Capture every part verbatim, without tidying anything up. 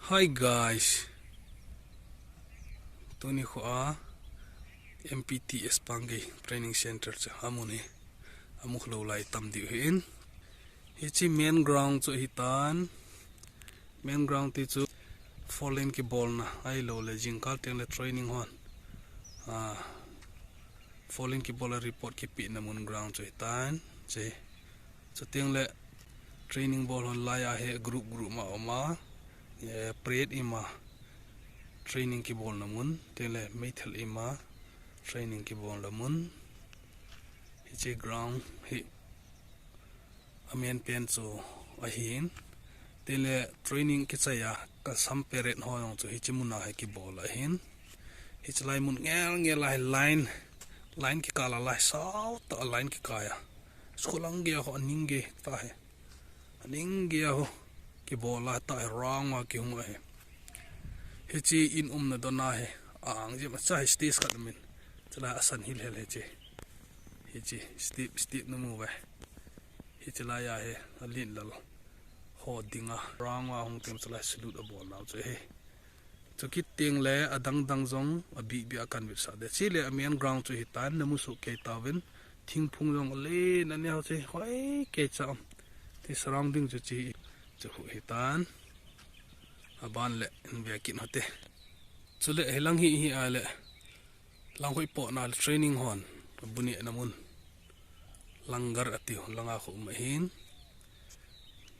Hi guys. Tuni khu a M P T S Pangei Training Center chu amun hi. Amu lou lai tam diu hin. Hichi main ground chu hitan. Main ground ti chu four lane kibolna ahilou le jingkah teng le training hon. Ah, four lane kibol a report kipehna mun ground chu hitan. Che. Chuteng le training bol hon lai a hi group group ma um a, eh, parade ima training kibolna mun, teng le meithal ima training kibolna mun. Hichi ground hi amen pen chu ahin. Teng le training kichai a kasam parade ho jong chu hichi mun a hi kibol ahin. Hichi lai mun ngel ngel a hi line, line kikah a lai sao tah a line kikai a. School lang gei a ho, aning gei tah hi. Aning gei a ho. Kibol a tah hi round a kihung a hi. Hichi in umna don a hi. Ang jep a cha hi stage khat min. Chulai a san hil hel hichi. Hichi step, step na mu ve. Hichi lai a hi. Alin lal. Ho ding a. Round a hung tem chulai salute abol nau chu hi. Chukit teng le adang dang jong abih bih a kan vetsah de. Chi le a main ground chu hitan, namu soh kei tauvin. Thingphung jong alen aneo chi hoi kei cha um. Ti surrounding chu chi chu khu hitan. Aban le in ve kin hote. Chule hilang hi hi a le. Lang hoi po na le training hon. Buni na mun. Langar atiu, langa khu um ahin.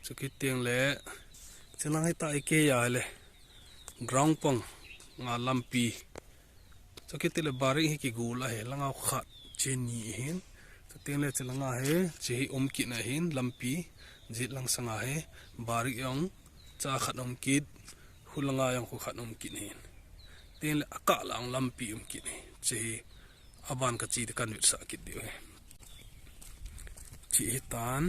Chukit teng le. Chilang hi ta i kei a le. Ground pang nga lampi. Chukit le barik hi kigol a hi, langa khat chi ni hin. Chuteng le chi langa hi, chi hi um kit na hin, lampi, jit lang sanga hi, barik jong, cha khat um kit, hu langa jong khu khat um kit hin. Teng le akah lang lampi um kit hi, chi hi, aban ka chi te kan vetsah kit diu hi. Chi hitan.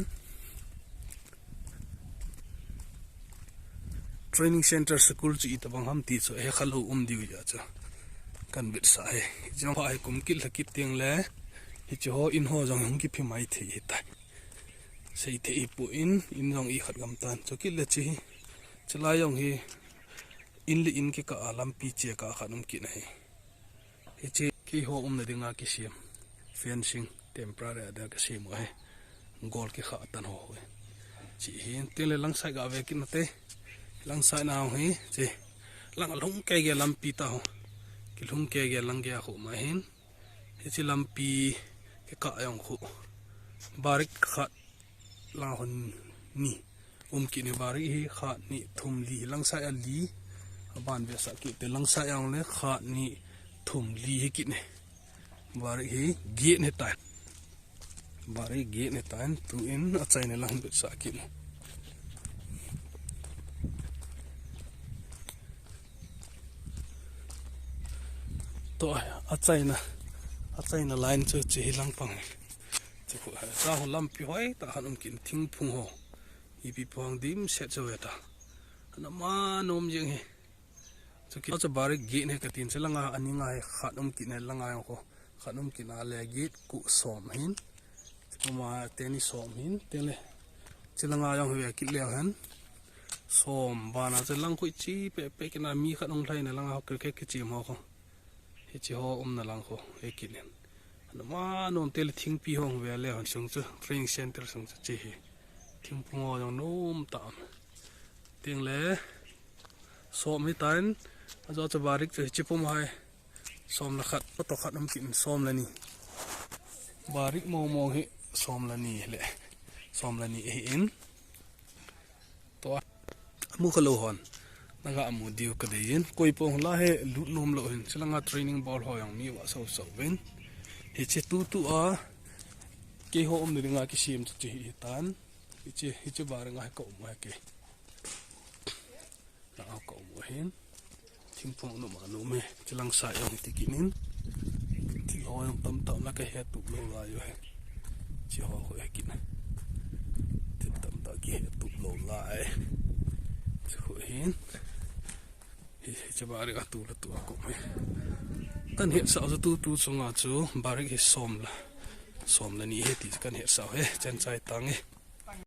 Training center school chu itabang ham ti chu he khalou um diu ja chu. Kan vetsah hi. Jong pa hi kum kit la kit teng le. Hichi ho in ho jong hung kiphi mai thei hitai. Sei thei hi pu in, in jong i khat gam tan. Chu kit le chi hi. Chulai jong hi. In le in kikah a lampi che kah khat um kit na hi. Hichi keiho umna dinga kisem. Fencing temporary a dinga kisem u ahi. Gol kikha tan ho hi. Chi hin teng le lang side ga ve kit na te. Lang side na ho hi. Chi. Lang lhung kei gei lampi ta ho. Kilhung kei gei lang gei a ho ma hin. Hichi lampi kikah jong khu. Barik khat lang hon ni. Um kit ni barik hi khat ni thum li lang side a li. Aban vetsah kit te lang side a le khat ni thum li hi kit ni. Barik hi get ni tan. Barik get ni tan tu in achaina lang vetsah kit ni. To achaina, achaina line chu chi hi lang pang. Chi khu, cha ho lampi hoi ta khan um kit thingphung ho. Ipi phung dimset chu ve ta. Ana ma nom jeng hi. Chu kit chu barik get ni ka tin chi langa ani nga hi khat um kit ni langa jong khu. Khat um kit na le get khu som hin. Chi khu ma teni som hin. Teng le. Chi langa jong hi ve kit le hen. Som bana chi lang khu chi pe pe kit na mi khat um lhai na langa ho cricket kichem ho khu. Hichi ho umna lang khu, he kit in. Ana ma nom te le thingpi ho ve le hon sung chu, training center sung chu chi hi. Thingphung ho jong nom ta am. Teng le, som hi tan, ajo chu barik chu hichi pum hai. Som le khat, pa to khat um kit in som le ni. Barik mo mo hi som le ni le. Som le ni hi in. To a, amu kha lou hon. Naga amu diu ka dei in. Koi pong la he lut nom lou hin. Chi langa training bol ho jong mi va so so vin. Hichi tu tu a. Keiho umna dinga kisem chu chi hi tan. Hichi, hichi barik nga hi ka um a ke. Langa ka um u hin. Thingphung nom a nom e. Chi lang side jong ti kit in. Thil ho jong tam tam la ka he tup lou lai u he. Chi ho ho he kit na. Thil tam tam ki he tup lou lai. Chi ho hin. Hi, hi chi barik a tu la tu a ko me. Kan hetsah u chu tu tu sunga chu barik hi som la. Som le ni hi ti kan hetsah u he. Chen chai tang e.